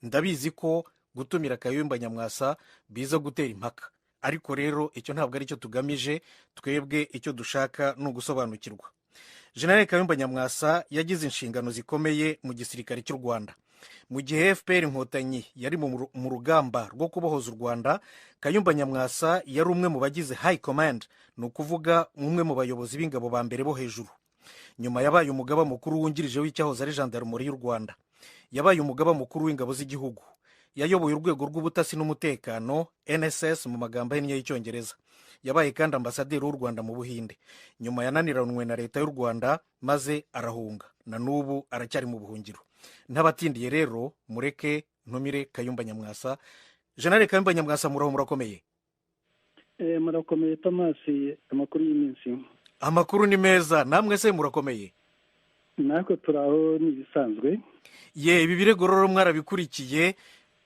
Ndabizi ko gutumira Kayumba Nyamwasa biza gutera impaka, ariko rero icyo ntabwo ari cyo tugamije twebwe. Icyo dushaka ni ugusobanukirwa. Jenerali Kayumba Nyamwasa yagize inshingano zikomeye mu gisirikare cy'u Rwanda. Mu gihe FPR Inkotanyi yari mu rugamba rwo kubohoza u Rwanda, Kayumba Nyamwasa yari umwe mu bagize high command, ni ukuvuga umwe mu bayobozi b'ingabo ba mbere bo hejuru. Nyuma yabaye umugaba mukuru wungirije w'icyahoze ari Gendarmerie y'u Rwanda, yabaye umugaba mukuru w'ingabo z'igihugu, yayoboye urwego rw'ubutasi n'umutekano, NSS mu magambo ahinnye y'icyongereza. Yabaye kandi ambasaderi w'u Rwanda mu Buhinde. Nyuma yananiranwe na Leta y'u Rwanda maze arahunga, na n'ubu aracyari mu buhungiro. Ntabatindiye rero, mureke ntumire Kayumba Nyamwasa. Jenerali Kayumba Nyamwasa, muraho, murakomeye? Murakomeye Tomasi, amakuru y'iminsi? Amakuru ni meza. Namwe se murakomeye? Natwe turi aho, ni ibisanzwe. Ye, ibi birego rero mwarabikurikiye,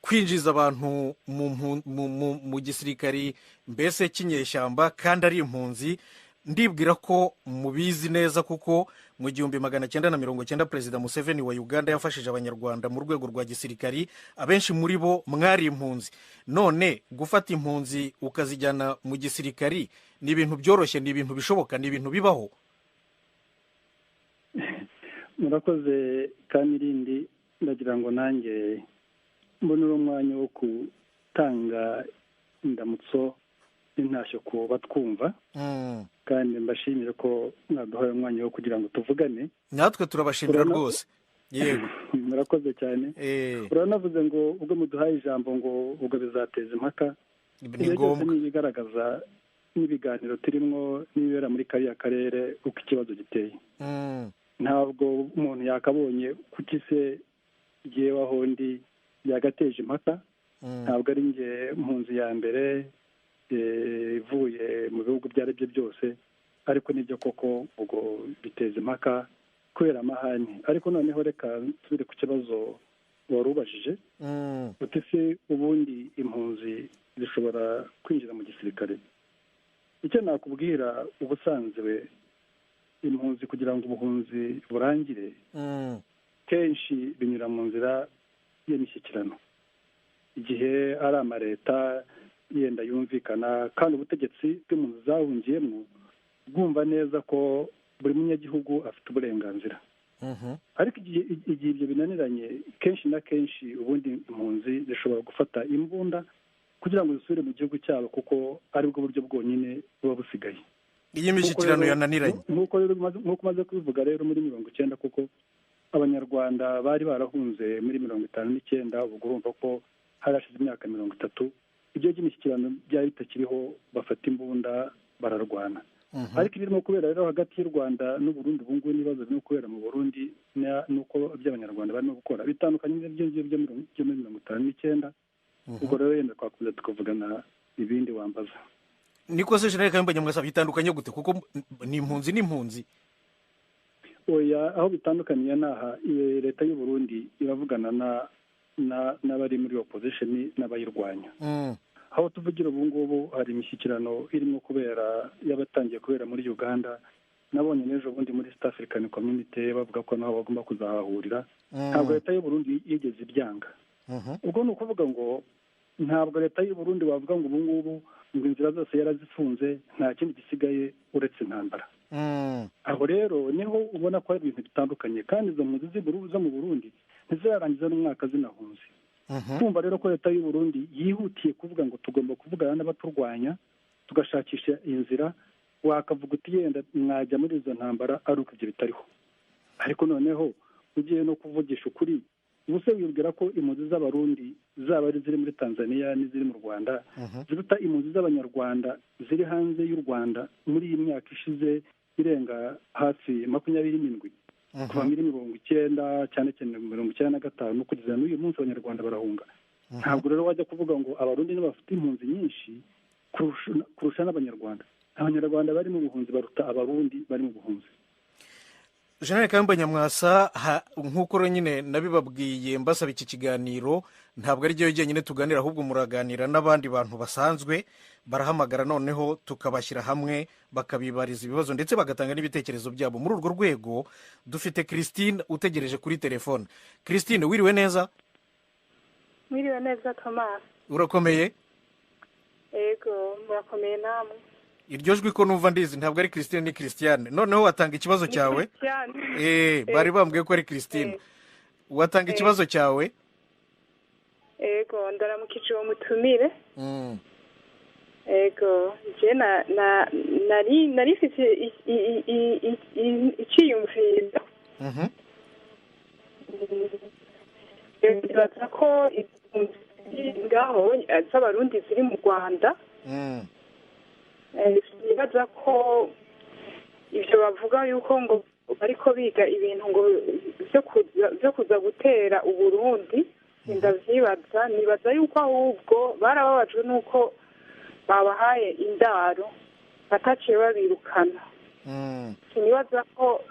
kwinjiza abantu mu gisirikari mbese cy'inyeshyamba kandi ari impunzi. Ndibwira ko mubizi neza, kuko mu 1990 Perezida Museveni wa Uganda yafashije Abanyarwanda mu rwego rwa gisirikari, abenshi muri bo mwari impunzi. None gufata impunzi ukazijyana mu gisirikari ni ibintu byoroshye, ni ibintu bishoboka, ni ibintu bibaho? Murakoze. Kandi irindi, ndagira ngo nanjye mbonere umwanya wo gutanga indamutso n'intashyo ku batwumva, kandi mbashimire ko mwaduhaye umwanya wo kugira ngo tuvugane. Natwe turabashimira rwose, yego. Murakoze cyane. Uranavuze ngo ubwo muduhaye ijambo ngo ubwo bizateza impaka. Ni Ibyo byose ngombwa. ni ibigaragaza n'ibiganiro turimo n'ibibera muri kariya karere uko ikibazo giteye. Ntabwo umuntu yakabonye kuki se jyewe aho ndi yagateje impaka. Ntabwo ari njye mpunzi ya mbere ivuye mu bihugu ibyo ari byo byose, ariko nibyo koko ubwo biteza impaka kubera amahane. Ariko noneho reka nsubire ku kibazo wari ubajije, uti se ubundi impunzi zishobora kwinjira mu gisirikare? Icyo nakubwira, ubusanzwe impunzi, kugira ngo ubuhunzi burangire, kenshi binyura mu nzira y'imishyikirano, igihe ari amaleta yenda yumvikana, kandi ubutegetsi bw'impunzi zahungiyemo bwumva neza ko buri munyagihugu afite uburenganzira. Ariko igihe ibyo binaniranye, kenshi na kenshi ubundi impunzi zishobora gufata imbunda kugira ngo zisubire mu gihugu cyabo, kuko aribwo buryo bwonyine buba busigaye. Iyo imishyikirano yananiranye. Nk'uko umaze kubivuga rero, muri 90, kuko Abanyarwanda bari barahunze muri 59, ubwo urumva ko hari hashize imyaka 30, ibyo by'imishyikirano byari bitakiriho, bafata imbunda bararwana. Ariko ibirimo kubera rero hagati y'u Rwanda n'Uburundi ubu ngubu, n'ibibazo birimo kubera mu Burundi n'uko by'Abanyarwanda barimo gukora bitandukanye n'ibyo ngibyo byo muri 59. Ubwo rero yenda twakomeza tukavugana ibindi wambaza. Niko se, Jenerali Kayumba Nyamwasa, bitandukanye gute? Kuko ni impunzi n'impunzi. Oya, aho bitandukaniye ni aha: iyo Leta y'u Burundi iravugana na n'abari muri opposition n'abayirwanya. Aho tuvugira ubu ngubu hari imishyikirano irimo kubera, y'abatangiye kubera muri Uganda. Nabonye n'ejo bundi muri East African Community bavuga ko nabo bagomba kuzahahurira. Ntabwo Leta y'u Burundi yigeze ibyanga. Ubwo ni ukuvuga ngo ntabwo Leta y'u Burundi wavuga ngo ubu ngubu ngo inzira zose yarazifunze, nta kindi gisigaye uretse intambara. Aho rero niho ubona ko ari ibintu bitandukanye, kandi izo mpunzi zo mu Burundi ntizirarangiza n'umwaka zinahunze. Kumva rero ko Leta y'u Burundi yihutiye kuvuga ngo tugomba kuvugana n'abaturwanya tugashakisha inzira, wakavuga uti yenda mwajya muri izo ntambara ari uko ibyo bitariho. Ariko noneho ugiye no kuvugisha ukuri, ubuse wibwira ko impunzi z'Abarundi, zaba ari iziri muri Tanzania n'iziri mu Rwanda, ziruta impunzi z'Abanyarwanda ziri hanze y'u Rwanda muri iyi myaka ishize irenga hafi 27, kuva muri 90, cyane cyane 95 kugeza n'uyu munsi, Abanyarwanda barahunga. Ntabwo rero wajya kuvuga ngo Abarundi nibo bafite impunzi nyinshi kurusha n'Abanyarwanda. Abanyarwanda bari mu buhunzi baruta Abarundi bari mu buhunzi. Jenerali Kayumba Nyamwasa, nk'uko rero nyine nabibabwiye mbasaba iki kiganiro, ntabwo ari ryo jyenyine tuganira, ahubwo muraganira n'abandi bantu basanzwe barahamagara, noneho tukabashyira hamwe bakabibariza ibibazo ndetse bagatanga n'ibitekerezo byabo. Muri urwo rwego dufite Christine utegereje kuri telefone. Christine, wiriwe neza? Mwiriwe neza Thomas. Urakomeye? Ego, murakomeye namwe. Iryo jwi ko numva ndizi ntabwo ari Christine, ni Christiane. Noneho watanga ikibazo cyawe? Bari bambwiye ko ari Christine. Watanga ikibazo cyawe? Ego, ndaramukije uwo mutumire. Ego, je na nari mfite iciyumviro. Nibaza ko ngaho z'abarundi ziri mu Rwanda. Nibaza ko ibyo bavuga yuko ngo bariko biga ibintu ngo byo kuza gutera Uburundi, ndavyibaza. Nibaza yuko ahubwo barababajwe nuko babahaye indaro bataciye babirukana. Sinibaza ko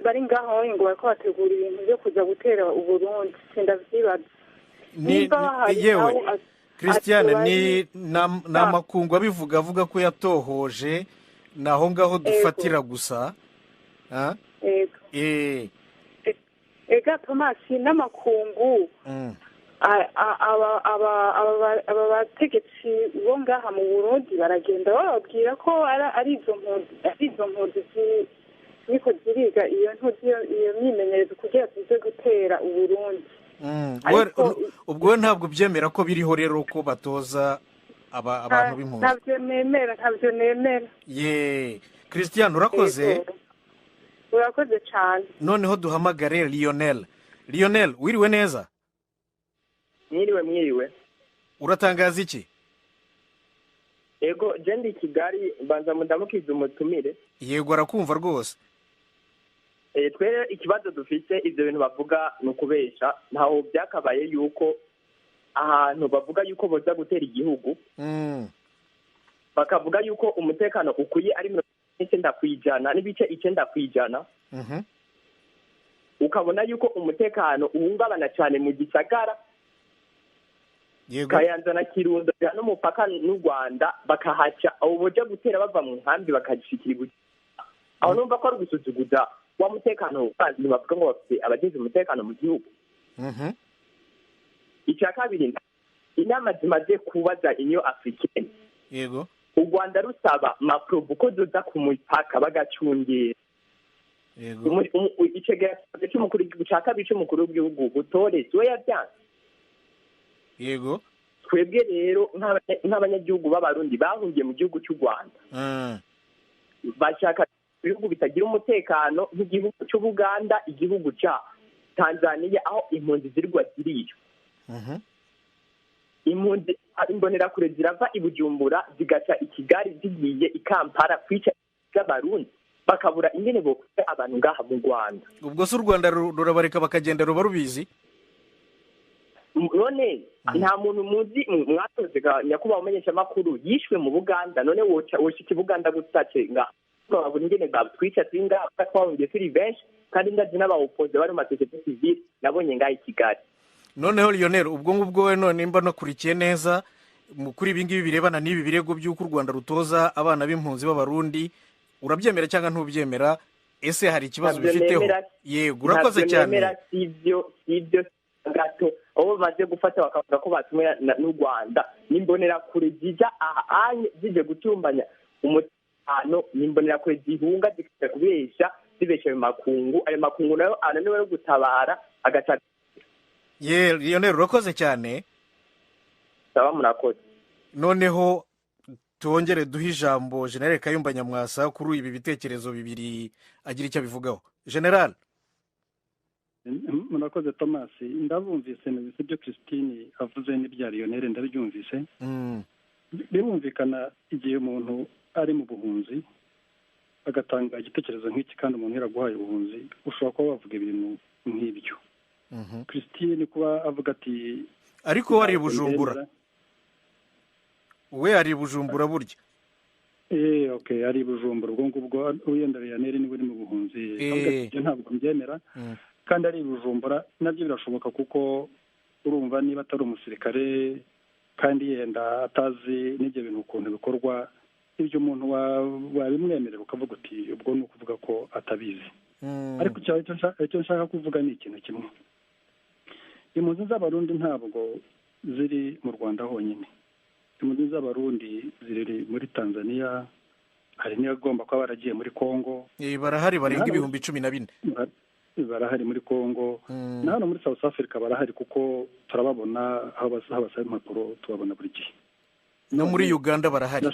bari ngaho ngo bariko bategura ibintu byo kuza gutera Uburundi, sindavyibaza. Yewe Christiane, ni namakungu abivuga avuga ko yatohoje, naho ngaho dufatira gusa. Ega Thomas, n'amakungu aba bategetsi bo ngaha mu Burundi baragenda bababwira ko ari izo mpunzi ziriko ziriga iyo iyo myimenyerezo kugira zize gutera Uburundi. Ubwo ntabwo byemera ko biriho rero ko batoza abantu b'impunzi? Ntabyo nemera. Ye Christian, urakoze. Urakoze cyane. Noneho duhamagare Lionel. Lionel, wiriwe neza? Mwiriwe. Uratangaza iki? Ego, je ndi Kigali, mbanza mudamukize umutumire. Yego, arakumva rwose. Twere ikibazo dufite, ivyo bintu bavuga ni ukubesha. Ntaho byakabaye yuko ahantu bavuga yuko boza gutera igihugu, bakavuga yuko umutekano ukwiye ari 90% n'ibice 9%. Ukabona yuko umutekano uhungabana cyane mu gisagara. Yego. Kayanza na Kirundo no mupaka n'u Rwanda, bakahaca abo boja gutera bava mu nkambi bakashikira. Aho numva ko ari gusuzuguza wa mutekano, kandi bavuga ngo bafite abagize umutekano mu gihugu. Icya kabiri, inama zimaze kubaza Union Africaine. Yego. U Rwanda rusaba maprobo ko zoza ku mupaka bagacungera. Yego. Icegera cy'umukuru w'igihugu cya kabiri cy'umukuru w'igihugu Butore we yavyanze. Yego. Twebwe rero nk'abanyagihugu b'abarundi bahungiye mu gihugu cy'u Rwanda, bashaka ibihugu bitagira umutekano nk'igihugu cy'Ubuganda, igihugu cya Tanzania, aho impunzi zirwa ziriyo. Impunzi imbonerakure zirava i Bujumbura zigaca i Kigali zigiye i Kampala kwica z'abarundi, bakabura ingene bokwica abantu ngaha mu Rwanda. Ubwo se u Rwanda rurabareka bakagenda ruba rubizi? None nta muntu muzi mwatoze nyakubahwa umenyesha makuru yishwe mu Buganda, none woca ikibuganda gutace nga babura ingene batwica turi ngaha twahungiye turi benshi, kandi ndazi n'abawopoze bari mu masosiyete sivile nabonye ngaha i Kigali. Noneho Lionel, ubwo ngubwo we none nimba nakurikiye neza kuri ibi ngibi birebana n'ibi birego by'uko u Rwanda rutoza abana b'impunzi b'abarundi, urabyemera cyangwa ntubyemera? Ese hari ikibazo bifiteho? Yego, urakoze cyane. Sivyo gato abo bamaze gufata bakavuga ko batumwe n'u Rwanda n'imbonerakure zija ahanye zije gutumbanya umutekano, n'imbonerakure zihunga zikajya kubesha zibesha ayo makungu, ayo makungu nayo ananiwe no gutabara agaca. Ye Lionel, urakoze cyane. Sawa, murakoze. Noneho tuongere duhe ijambo General Kayumba Nyamwasa kuri ibi bitekerezo bibiri agira icyo abivugaho. General. Murakoze Thomas, ndabumvise numvise ibyo Christine avuze n'ibya Lionel ndabyumvise. Birumvikana igihe umuntu ari mu buhunzi agatanga igitekerezo nk'iki, kandi umuntu yaraguhaye ubuhunzi, ushobora kuba wavuga ibintu nk'ibyo. Christine kuba avuga ati ariko wari Bujumbura, we ari Bujumbura burya. Okay, ari Bujumbura ubwo ngubwo wenda Lionel niwe uri mu buhunzi, ibyo ntabwo mbyemera. Kandi ari Bujumbura nabyo birashoboka, kuko urumva niba atari umusirikare kandi yenda atazi n'ibyo bintu ukuntu bikorwa, ibyo umuntu wabimwemerera ukavuga uti ubwo ni ukuvuga ko atabizi. Ariko icyo nshaka kuvuga ni ikintu kimwe. Impunzi z'Abarundi ntabwo ziri mu Rwanda honyine. Impunzi z'Abarundi ziri muri Tanzania, hari n'abagomba kuba baragiye muri Kongo. Barahari barenga 14,000. Barahari muri Kongo, na hano muri South Africa barahari, kuko turababona aho basaba impapuro, tubabona buri gihe. No muri Uganda barahari.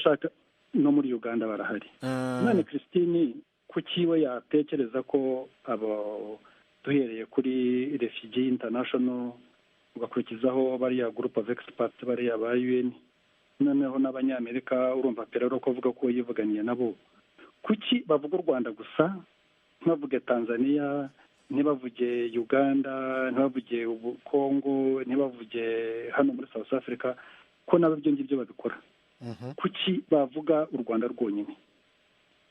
No muri Uganda barahari. None Christine, kuki we yatekereza ko abo duhereye kuri Refugee International, ugakurikizaho bariya group of experts, bariya ba UN, noneho n'Abanyamerika, urumva rero ko avuga ko yivuganiye nabo, kuki bavuga u Rwanda gusa, ntibavuge Tanzania, ntibavuge Uganda, ntibavuge Kongo, ntibavuge hano muri South Africa, ko nabo ibyo ngibyo babikora? Kuki bavuga u Rwanda rwonyine?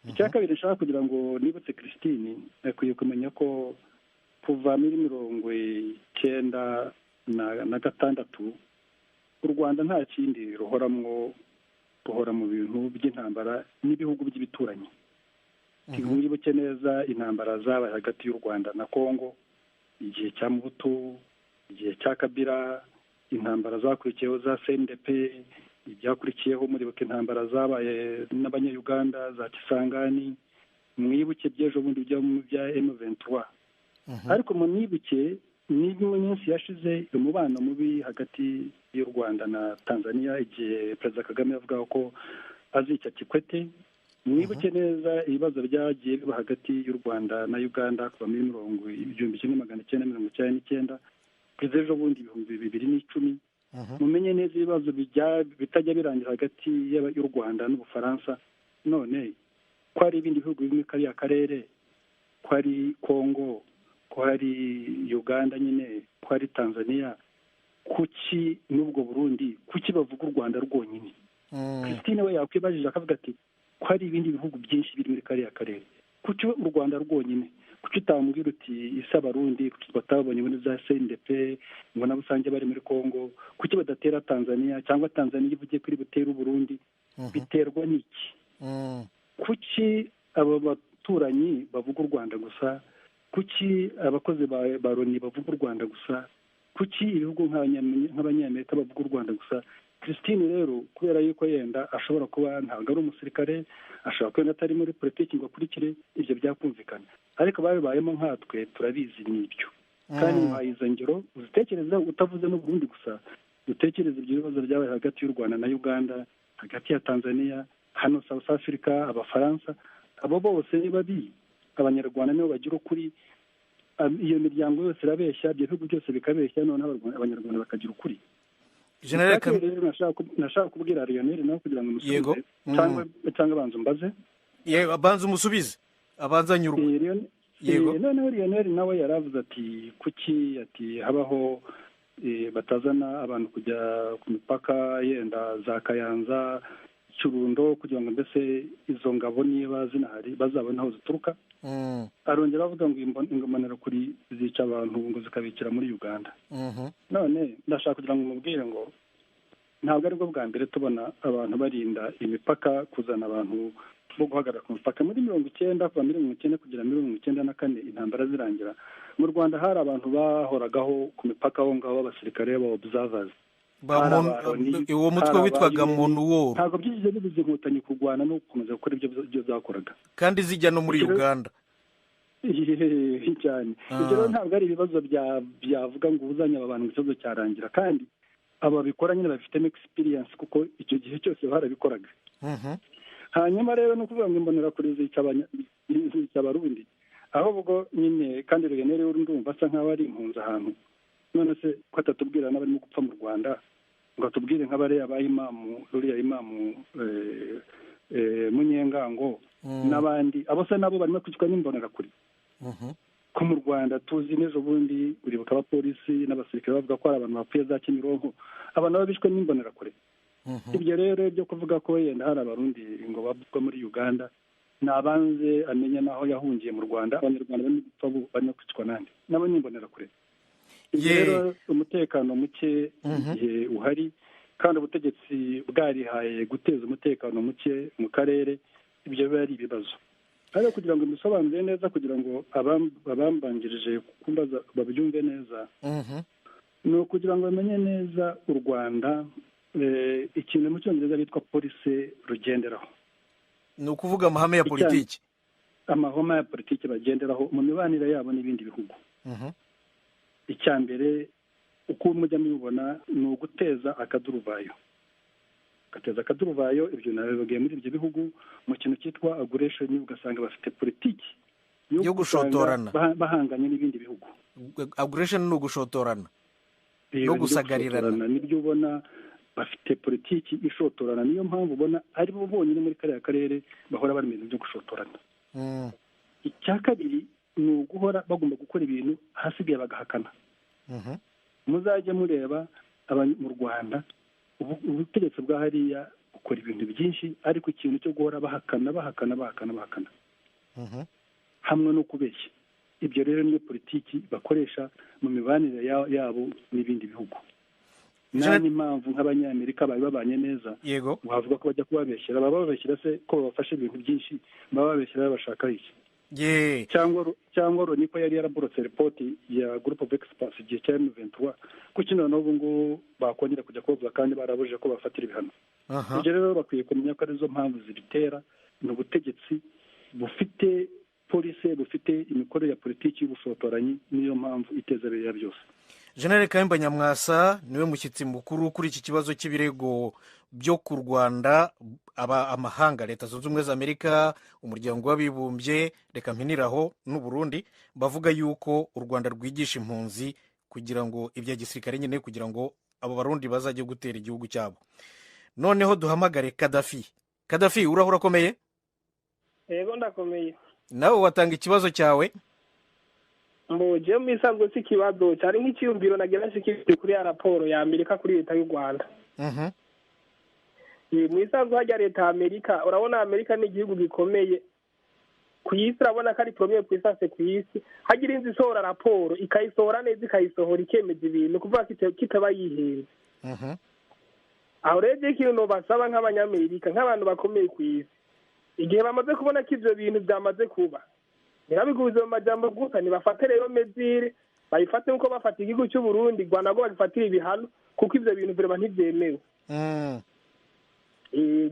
Icya kabiri nshaka kugira ngo nibutse Christine, akwiye kumenya ko kuva muri 96 u Rwanda nta kindi ruhoramwo, ruhora mu bintu by'intambara n'ibihugu by'ibituranyi. Ntiwibuke neza intambara zabaye hagati y'u Rwanda na Kongo, igihe cya Mobutu, igihe cya Kabila, intambara zakurikiyeho za CNDP, ibyakurikiyeho muribuka intambara zabaye n'Abanya-Uganda za Kisangani, mwibuke by'ejo bundi bya M23. Ariko munibuke n'imwe minsi yashize umubano mubi hagati y'u Rwanda na Tanzania, igihe Perezida Kagame yavugaga ko azica Kikwete. Mwibuke neza ibibazo byagiye biba hagati y'u Rwanda na Uganda kuva muri 1999 kugeza ejo bundi 2010. Mumenye neza ibibazo bitajya birangira hagati y'u Rwanda n'Ubufaransa. None ko hari ibindi bihugu bimwe kariya karere, ko hari Kongo, ko hari Uganda nyine, ko hari Tanzania, kuki n'ubwo Burundi, kuki bavuga u Rwanda rwonyine? Christine we yakwibajije akavuga ati ko hari ibindi bihugu byinshi biri muri kariya karere, kuki u Rwanda rwonyine? Kuki utambwira uti isi Abarundi kuki batabonye muri za CNDP ngo nabo usange bari muri Kongo, kuki badatera Tanzania, cyangwa Tanzania ivuge kuri butere Burundi? Biterwa n'iki? Kuki abo baturanyi bavuga u Rwanda gusa? Kuki abakozi ba Loni bavuga u Rwanda gusa? Kuki ibihugu nk'Abanyamerika bavuga u Rwanda gusa? Christine rero kubera yuko yenda ashobora kuba ntabwo ari umusirikare, ashobora kuba atari muri politiki ngo akurikire ibyo byakumvikana, ariko babibayemo nkatwe turabizi n'ibyo. Kandi muhaye izo ngero uzitekereza utavuze n'Uburundi gusa, utekereza ibyo bibazo byabaye hagati y'u Rwanda na Uganda, hagati ya Tanzania, hano South Africa, Abafaransa, abo bose ni babi, Abanyarwanda nibo bagira ukuri. Iyo miryango yose irabeshya, ibyo bihugu byose bikabeshya, noneho Abanyarwanda bakagira ukuri. General nashaka kubwira Lionel nawe kugira ngo musubize, cyangwa abanza umbaze. Yego, abanza umusubize, abanza nyurwe. Yego. Noneho Lionel nawe yaravuze ati kuki ati habaho batazana abantu kujya ku mipaka yenda za Kayanza, Kirundo, kugira ngo mbese izo ngabo niba zinahari bazabona aho zituruka. Arongera avuga ngo ingomaniro kuri zica abantu ngo zikabikira muri Uganda. None ndashaka kugira ngo mubwire ngo ntabwo aribwo bwa mbere tubona abantu barinda imipaka, kuzana abantu bo guhagarara ku mipaka. Muri 90, kuva 90 kugera 94 intambara zirangira, mu Rwanda hari abantu bahoragaho ku mipaka aho ngaho b'abasirikare ba observers. Uwo mutwe witwaga Monuwo. Ntabwo byigeze bibuza Inkotanyi kurwana no gukomeza gukora ibyo zakoraga, kandi zijya no muri Uganda cyane. Ibyo rero ntabwo ari ibibazo byavuga ngo uzanye aba bantu ikibazo cyarangira, kandi ababikora nyine bafitemo experience kuko icyo gihe cyose barabikoraga. Hanyuma rero no kuvuga ngo imbonerakure zica Abarundi, ahubwo nyine kandi Lionel ndumva asa nkaho ari impunzi ahantu. None se ko atatubwira n'abarimo gupfa mu Rwanda, ngo atubwire nk'abariya ba imamu, ruriya imamu Munyengango n'abandi, abo se nabo barimo kwicwa n'imbonerakure. Ko mu Rwanda tuzi n'ejo bundi uribuka abapolisi n'abasirikare bavuga ko hari abantu bapfuye za Kimironko, abantu baba bishwe n'imbonerakure. Ibyo rero byo kuvuga ko yenda hari Abarundi ngo bavugwa muri Uganda, nabanze amenya naho yahungiye mu Rwanda, Abanyarwanda barimo gupfa barimo kwicwa nande, nabo n'imbonerakure. Rero umutekano muke igihe uhari, kandi ubutegetsi bwarihaye guteza umutekano muke mu karere, ibyo biba ari ibibazo. Ariko kugira ngo mbisobanure neza, kugira ngo abambanjirije kumbaza babyumve neza, Ni ukugira ngo bamenye neza u Rwanda, ikintu mu Cyongereza bitwa policy rugenderaho. Ni ukuvuga amahame ya politiki. Amahame ya politiki bagenderaho mu mibanire yabo n'ibindi bihugu. Icya mbere, uko mujya mubibona, ni uguteza akaduruvayo, gateza akaduruvayo. Ibyo nabibabwiye, muri ibyo bihugu mu kintu cyitwa aggression, ugasanga bafite politiki yo gushotorana, bahanganye n'ibindi bihugu. Aggression ni ugushotorana no gusagarirana. Nibyo ubona, bafite politiki ishotorana. Niyo mpamvu ubona ari bo bonyine muri kariya karere bahora bari mu bintu byo gushotorana. Icya kabiri ni uguhora bagomba gukora ibintu, ahasigaye bagahakana. Muzajye mureba mu Rwanda, ubutegetsi bwa hariya bukora ibintu byinshi, ariko ikintu cyo guhora bahakana, bahakana, bahakana, bahakana, hamwe no kubeshya. Ibyo rero niyo politiki bakoresha mu mibanire yabo n'ibindi bihugu. Nta n'impamvu nk'Abanyamerika bari babanye neza wavuga ko bajya kubabeshyera. Baba babeshyira se ko babafashe ibintu byinshi? Baba babeshyira babashaka iki? Cyangwa Loni ko yari yaraborotse ripoti ya group of experts igihe cya M23, kuki noneho ubu ngubu bakongera kujya kubavuga kandi barabujije ko bafatira ibihano? Ibyo rero bakwiye kumenya ko arizo mpamvu zibitera. Ni ubutegetsi bufite policy, bufite imikorere ya politiki y'ubushotoranyi, niyo mpamvu iteza biriya byose. Jenerali Kayumba Nyamwasa niwe mushyitsi mukuru kuri iki kibazo cy'ibirego byo ku Rwanda, aba amahanga, Leta Zunze Ubumwe za Amerika, Umuryango w'Abibumbye, reka mpiniraho, n'Uburundi, bavuga yuko u Rwanda rwigisha impunzi kugira ngo ibya gisirikare nyine, kugira ngo abo Barundi bazajye gutera igihugu cyabo. Noneho duhamagare Kadafi. Kadafi, uraho, urakomeye? Yego, ndakomeye. Nawe watanga ikibazo cyawe. Mboje mu isanzwe si ikibazo, cyari nk'icyiyumviro nagira nshikirije kuri ya raporo ya Amerika kuri leta y'u Rwanda. Mu isanzwe hajya leta ya Amerika, urabona Amerika ni igihugu gikomeye ku isi, urabona ko ari premier puissance ku isi. Hagira inzu isohora raporo, ikayisohora neza, ikayisohora ikemeza ibintu, kuvuga kitaba yihenze. Aho rero ikintu basaba nk'Abanyamerika, nk'abantu bakomeye ku isi, igihe bamaze kubona ko ibyo bintu byamaze kuba, ntibabiguze mu majambo gusa, ntibafate rero mesure, bayifate nk'uko bafata igihugu cy'u Burundi, Rwanda rwo bagifatira ibihano, kuko ibyo bintu vraiment ntibyemewe.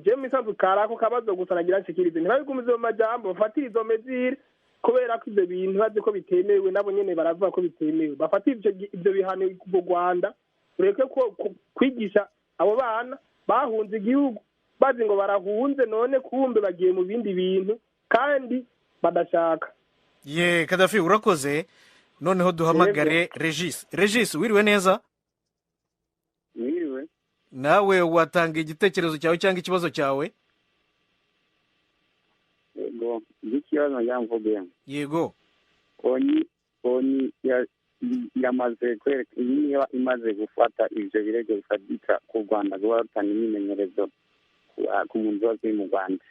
Je mu isanzwe kari ako kabazo gusa nagira nshikirize. Ntibabigumize mu majambo, bafatire izo mesure, kubera ko ibyo bintu bazi ko bitemewe, nabo nyene baravuga ko bitemewe. Bafatire ibyo bihano mu Rwanda, ureke ko kwigisha abo bana bahunze igihugu, bazi ngo barahunze, none kumbe bagiye mu bindi bintu kandi badashaka. Ye, Kadafi, urakoze. Noneho duhamagare Regis. Regis, wiriwe neza? Wiriwe. Nawe watanga igitekerezo cyawe cyangwa ikibazo cyawe. Yego, ikibazo njya. ONU yamaze kwereka niba imaze gufata ivyo birego bifatika ku Rwanda guba rutanga imyimenyerezo ku mpunzi ziba ziri mu Rwanda.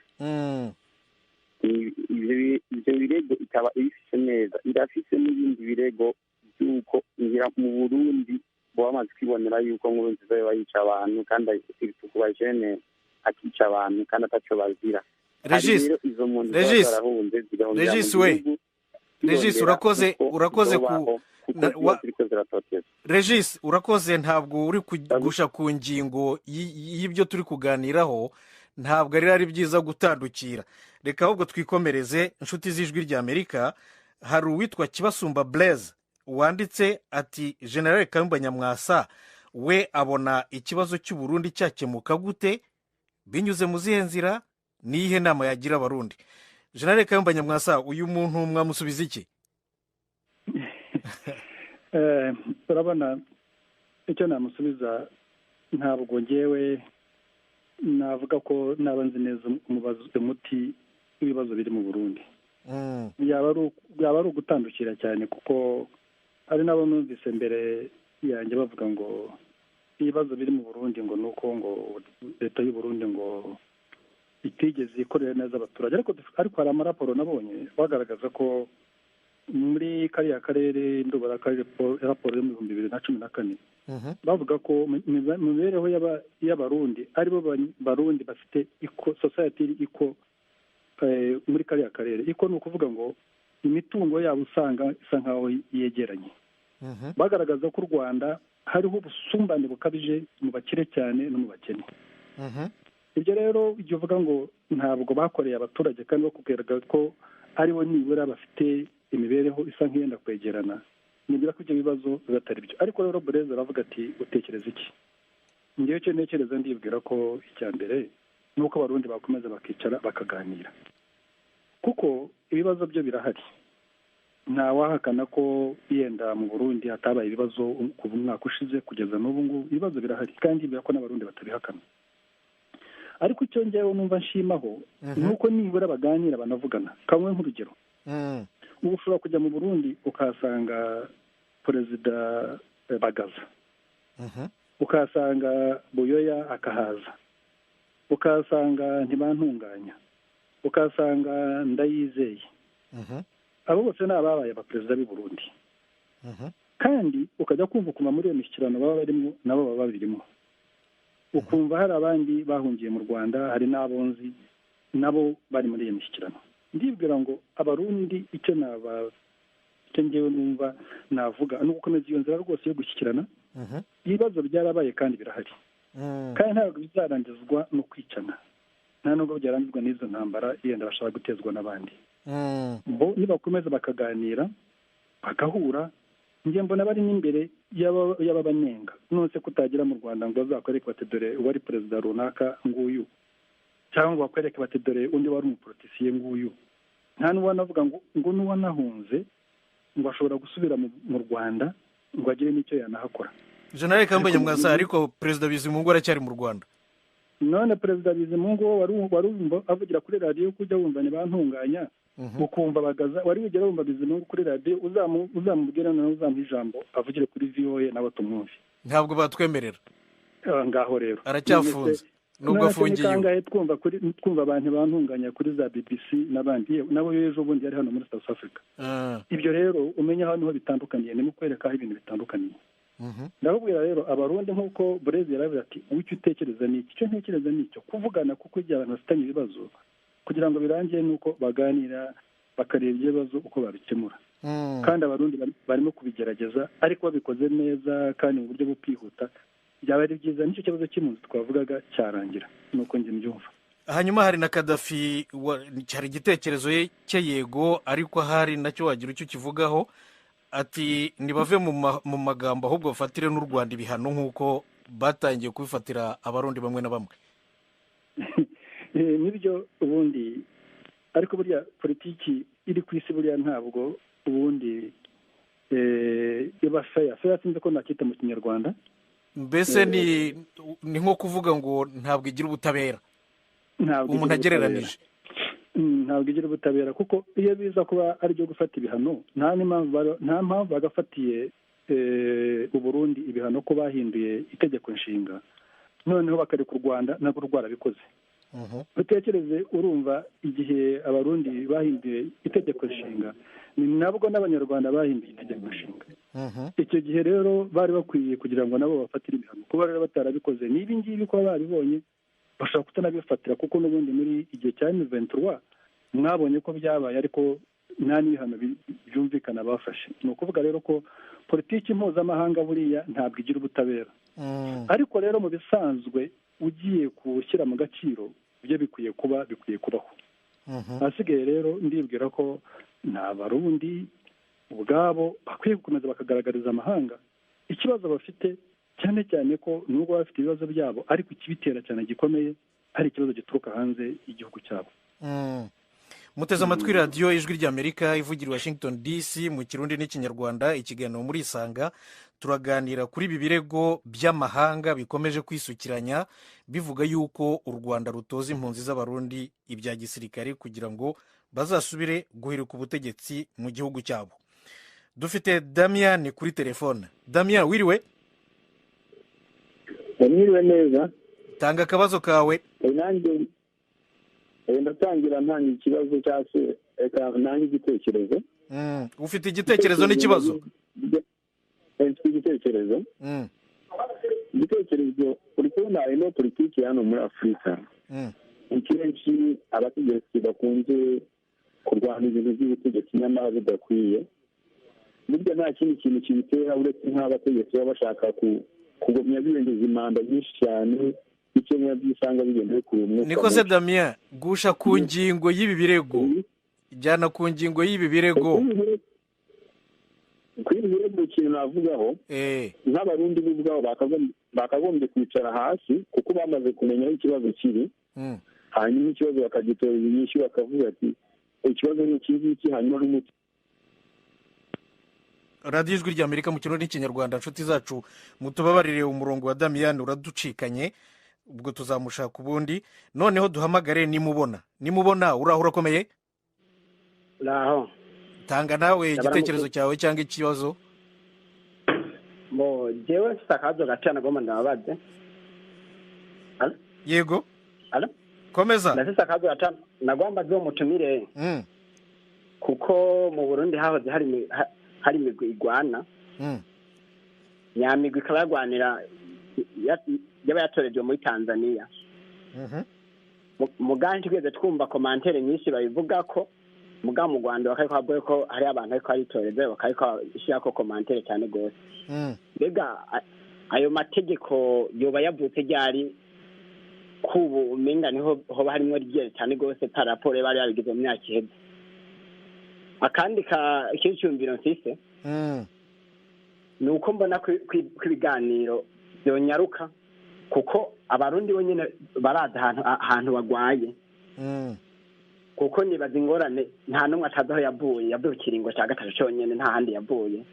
Ivyo birego ikaba ibifise neza, irafise n'ibindi birego by'uko ngira mu Burundi bo bamaze kwibonera yuko Nkurunziza yoba yica abantu, kandi ku bajene akica abantu kandi ataco bazira. Regis, izo mpunzi ziba Regis, zarahunze zigahungira mu Regis we gihugu, Regis, zirondera urakoze, uko urakoze ku zobaho, kuko ziba ziriko ziratotezwa. Regis, urakoze. Ntabwo uri kugusha ku ngingo y'ibyo turi kuganiraho. Ntabwo ari byiza gutandukira, reka ahubwo twikomereze. Inshuti z'Ijwi ry'Amerika, hari uwitwa Kibasumba Blaise wanditse ati: "General Kayumba Nyamwasa we abona ikibazo cy'Uburundi cyakemuka gute, binyuze mu zihe nzira, niyihe nama yagira Abarundi?" General Kayumba Nyamwasa, uyu muntu mwamusubiza iki? Urabona, icyo namusubiza, ntabwo ngewe navuga ko naba nzi neza umuti w'ibibazo biri mu Burundi. Yaba ari ugutandukira cyane, kuko hari n'abo numvise mbere yanjye bavuga ngo ibibazo biri mu Burundi ngo ni uko ngo leta y'u Burundi ngo itigeze ikorera neza abaturage. Ariko hari amaraporo nabonye bagaragaza ko muri kariya karere, ndobora raporo yo mu 2014, bavuga ko mu mibereho y'Abarundi, aribo Barundi bafite iko society iko muri kariya karere. Iko ni ukuvuga ngo imitungo yabo usanga isa nkaho yegeranye. Bagaragaza ko u Rwanda Hariho ubusumbane bukabije mu bakire cyane no mu bakene. Ibyo rero ibyo uvuga ngo ntabwo bakoreye abaturage kandi bakubwiraga ko aribo nibura bafite imibereho isa nk'iyenda kwegerana, nibwira ko ibyo bibazo biba atari byo. Ariko rero Bureze aravuga ati utekereza iki? Ngewe icyo ntekereza, ndibwira ko icya mbere ni uko Abarundi bakomeza bakicara bakaganira, kuko ibibazo byo birahari. Ntawahakana ko yenda mu Burundi hatabaye ibibazo kuva umwaka ushize kugeza n'ubu ngubu, ibibazo birahari kandi bibwira ko n'Abarundi batabihakana. Ariko icyo ngewe numva nshimaho ni uko nibura baganira banavugana. Kamwe nk'urugero, ubu ushobora kujya mu Burundi ukahasanga Perezida Bagaza, ukahasanga Buyoya akahaza, ukahasanga Ntibantunganya, ukahasanga Ndayizeye. Abo bose ni ababaye abaperezida b'i Burundi. Kandi ukajya kumva ukumva muri iyo mishyikirano baba barimo nabo baba babirimo, ukumva hari abandi bahungiye mu Rwanda, hari n'abonzi nabo bari muri iyo mishyikirano. Ndibwira ngo Abarundi icyo naba icyo ngewe numva navuga ni ugukomeza iyo nzira rwose yo gushyikirana. Ibibazo byarabaye kandi birahari, kandi ntabwo bizarangizwa no kwicana, nta nubwo byarangizwa n'izo ntambara yenda bashaka gutezwa n'abandi. Bo nibakomeza bakaganira bagahura, njye mbona bari n'imbere y'ababanenga. None se kutagira mu Rwanda ngo bazakwereke bati dore uwari perezida runaka nguyu, cyangwa ngo bakwereke bati dore undi wari umupolitisiye nguyu. Nta n'uwanavuga ngo n'uwanahunze ngo ashobora gusubira mu Rwanda ngo agire n'icyo yanahakora. General Kayumba Nyamwasa, ariko Perezida Bizimungu aracyari mu Rwanda. None Perezida Bizimungu wari avugira kuri radiyo, kujya wumva ntibantunganya, ukumva Bagaza, wari wigera wumva Bizimungu kuri radiyo? Uzamubwira noneho uzamuha ijambo avugire kuri VOA nawe tumwumve. Ntabwo batwemerera. Ngaho rero aracyafunze nubwo afungiye. Kangahe twumva kuri twumva abantu bantunganya kuri za BBC n'abandi, nabo ejo bundi yari hano muri South Africa. Ibyo rero umenya aho niho bitandukaniye, ni mu kwereka aho ibintu bitandukaniye. Ndababwira rero Abarundi nk'uko Burezi yaravuze ati icyo utekereza ni iki, icyo ntekereza ni icyo kuvugana, kuko igihe abantu bafitanye ibibazo kugira ngo birangiye nuko baganira bakareba ibibazo uko babikemura. Kandi Abarundi barimo kubigerageza, ariko babikoze neza kandi mu buryo bwo kwihuta byaba ari byiza. Nicyo kibazo cy'impunzi twavugaga cyarangira, nuko njye mbyumva. Hanyuma hari na Kadafi, cyari igitekerezo cye yego, ariko hari nacyo wagira icyo kivugaho, ati ntibave mu magambo ahubwo bafatire n'u Rwanda ibihano nk'uko batangiye kubifatira Abarundi bamwe na bamwe. Nibyo ubundi, ariko burya politiki iri ku isi buriya ntabwo ubundi iba feya. Feya sinzi ko nakita mu Kinyarwanda. Mbese ni nko kuvuga ngo ntabwo igira ubutabera, umuntu agereranije. Ntabwo igira ubutabera, kuko iyo biza kuba ari byo gufata ibihano, nta mpamvu bagafatiye Uburundi ibihano ko bahinduye itegeko nshinga, noneho bakareka u Rwanda nabwo rwarabikoze. Utekereze, urumva igihe Abarundi bahinduye itegeko nshinga ni nabwo n'Abanyarwanda bahinduye itegeko nshinga. Icyo gihe rero bari bakwiye kugira ngo nabo bafatire ibihano. Kuba rero batarabikoze n'ibi ngibi kuba babibonye bashobora kutanabifatira, kuko n'ubundi muri igihe cya M23 mwabonye ko byabaye, ariko nta n'ibihano byumvikana bafashe. Ni ukuvuga rero ko politiki mpuzamahanga buriya ntabwo igira ubutabera. Ariko rero mu bisanzwe ugiye gushyira mu gaciro ibyo bikwiye kuba bikwiye kubaho. Ahasigaye rero ndibwira ko nta Barundi ubwabo bakwiye gukomeza bakagaragariza amahanga ikibazo bafite, cyane cyane ko nubwo bafite ibibazo byabo ariko ikibitera cyane gikomeye ari ikibazo gituruka hanze y'igihugu cyabo. Muteze amatwi radiyo Ijwi ry'Amerika ivugira i Washington DC mu Kirundi n'Ikinyarwanda, ikiganiro muri Isanga. Turaganira kuri ibi birego by'amahanga bikomeje kwisukiranya bivuga yuko u Rwanda rutoza impunzi z'Abarundi ibya gisirikare kugira ngo bazasubire guhirika ubutegetsi mu gihugu cyabo. Dufite Damian kuri telefone. Damian, wiriwe? Mwiriwe neza. Tanga akabazo kawe. Nanjye ndatangira ntanga ikibazo cyangwa se ntanga igitekerezo. Ufite igitekerezo n'ikibazo? Mfite igitekerezo. Igitekerezo, uri kubona ino politiki hano muri Afurika, kenshi abategetsi bakunze kurwana ibintu by'ubutegetsi nyamara bidakwiye. Burya nta kindi kintu kibitera uretse nk'abategetsi baba bashaka kugumya biyongeza imanda nyinshi cyane, bityo nabyo usanga bigenda bikura umwuka Niko se mubi. Damien, gusha ku ngingo y'ibi birego, jyana ku ngingo y'ibi birego. Kuri ibi birego, ikintu navugaho, nk'Abarundi bo ubwabo bakagombye kwicara hasi, kuko bamaze kumenya aho ikibazo kiri, hanyuma ikibazo bakagitorera inyishu, bakavuga ati ikibazo ni iki ngiki, hanyuma n'umuti. Radiyo Ijwi ry'Amerika mu Kirundi n'Ikinyarwanda. Inshuti zacu, mutubabarire, umurongo wa Damiyani uraducikanye, ubwo tuzamushaka ubundi. Noneho duhamagare Nimubona. Nimubona, uraho, urakomeye? Uraho. Tanga nawe igitekerezo cyawe cyangwa ikibazo. Bo jewe mfite akabazo gato nagomba ndababaze. Yego. Alo? Komeza. Ndafise akabazo gato nagomba zo mutumire, kuko mu Burundi hahoze hari imigwi igwana, nyamigwi ikaba yagwanira yaba yatorejwe muri Tanzania. Muga ntitwigeze twumva commentaires nyinshi babivuga ko muga mu Rwanda bakariko bavuga ko hari abantu ariko baritoreza, bakariko bashyirako commentaires cyane gose. Mbega ayo mategeko yoba yavutse ryari, kubu umenga niho hoba harimwo ryere cyane gose par rapport bari babigize mu myaka iheze? Akandi ka ikindi cyumviro mfise ni uko mbona ko ibiganiro byonyaruka, kuko Abarundi bonyine barazi ahantu bagwaye, kuko nibaza ingorane nta n'umwe atazi aho yavuye. Yavuye ku kiringo cya gatatu cyonyine, nta handi yavuye.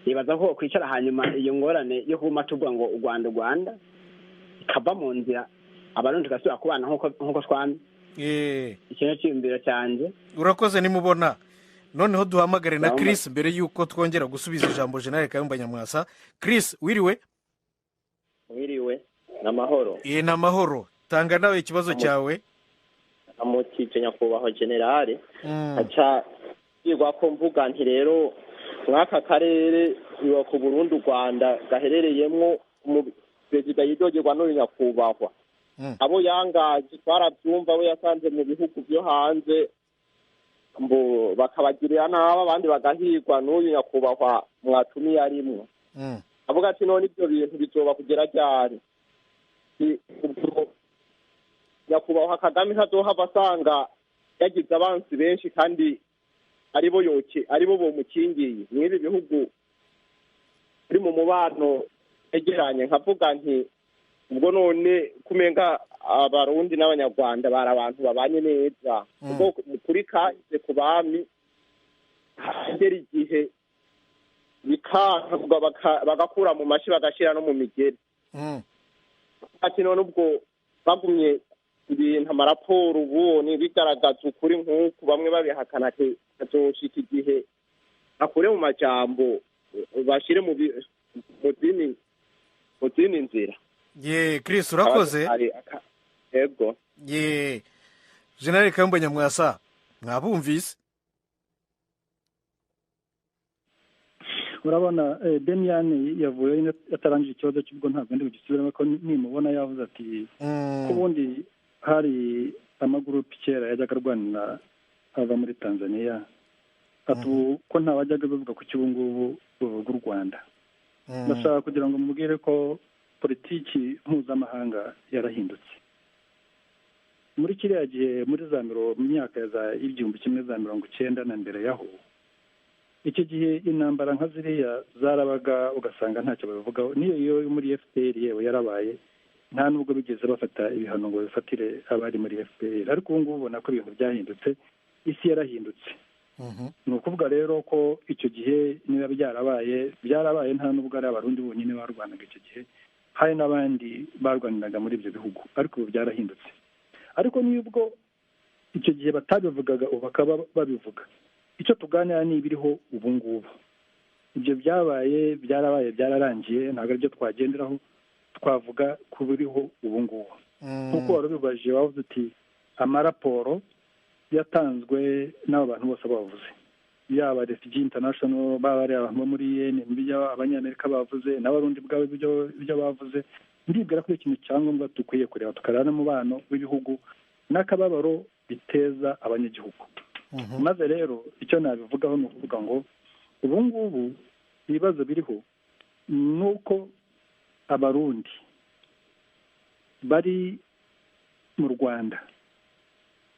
Nibaza ko kwicara, hanyuma iyo ngorane yo kuguma tuvuga ngo u Rwanda, u Rwanda, ikava mu nzira, Abarundi tugasubira kubana nk'uko twamye. Icyo ni cyiyumviro cyanjye. Urakoze Nimubona. Noneho duhamagare na Chris mbere y'uko twongera gusubiza ijambo General Kayumba Nyamwasa. Chris, wiriwe? Wiriwe, ni amahoro? Ye, ni amahoro. Tanga nawe ikibazo cyawe. Amukije nyakubahwa generale. Aca yigwa ko mvuga nti rero mw'aka karere iwa ku Burundi, u Rwanda gaherereyemwo perezida yidogerwa n'uyu nyakubahwa, abo yangaje twarabyumva, abo yasanze mu bihugu byo hanze mbo bakabagirira nabi, abandi bagahigwa n'uyu nyakubahwa mwatumiye arimwo. Avuga ati none ibyo bintu bizoba kugera ryari? Ubwo nyakubahwa Kagame ntazohava asanga yagize abansi benshi kandi aribo yoke, aribo bomukingiye mw'ibi bihugu biri mu mubano yegeranye? Nkavuga nti ubwo none kumenga Abarundi n'Abanyarwanda bari abantu babanye neza, ubwo kuri kahise ku bami hagera igihe bikanka, bagakura mu mashi bagashyira no mu migeri. Ati none ubwo bagumye ibintu, amaraporo ubonye bigaragaza ukuri nk'uku, bamwe babihakana, ati azoshika igihe akure mu majambo bashyire mu zindi nzira. Ye, Chris, urakoze. Yego. Ye, General Kayumba Nyamwasa, mwabumvise? Urabona, Demian yavuye atarangije ikibazo cy'ubwo, ntabwo ndi bugisubiremo, ko Nimubona yavuze ati ko ubundi hari amagurupe kera yajyaga arwanira ava muri Tanzania, ati ko ntawajyaga bavuga ku cy'ubu ngubu buvuga u Rwanda. Ndashaka kugira ngo mubwire ko politiki mpuzamahanga yarahindutse. Muri kiriya gihe, muri za mu myaka ya 1990 na mbere yaho, icyo gihe intambara nka ziriya zarabaga, ugasanga ntacyo babivugaho. Niyo yo muri FPR yewe yarabaye, nta nubwo bigeze bafata ibihano ngo bifatire abari muri FPR. Ariko ubu ngubu ubona ko ibintu byahindutse, isi yarahindutse. Ni ukuvuga rero ko icyo gihe niba byarabaye, byarabaye, nta nubwo ari Abarundi bonyine barwanaga icyo gihe, hari n'abandi barwaniraga muri ibyo bihugu, ariko ubu byarahindutse. Ariko nubwo icyo gihe batabivugaga, ubu bakaba babivuga. Icyo tuganira ni ibiriho ubu ngubu. Ibyo byabaye byarabaye, byararangiye, ntabwo aribyo twagenderaho, twavuga ku biriho ubu ngubu. Nk'uko wari ubibajije, wavuze uti amaraporo yatanzwe n'aba bantu bose bavuze, yaba Refugee International, baba ari abantu bo muri UN, Abanyamerika bavuze, n'Abarundi ubwabo ibyo bavuze. Ndibwira ko ikintu cyangombwa dukwiye kureba, tukareba n'umubano w'ibihugu n'akababaro biteza abanyagihugu. Maze rero icyo nabivugaho ni ukuvuga ngo Ubu ngubu ibibazo biriho ni uko Abarundi bari mu Rwanda,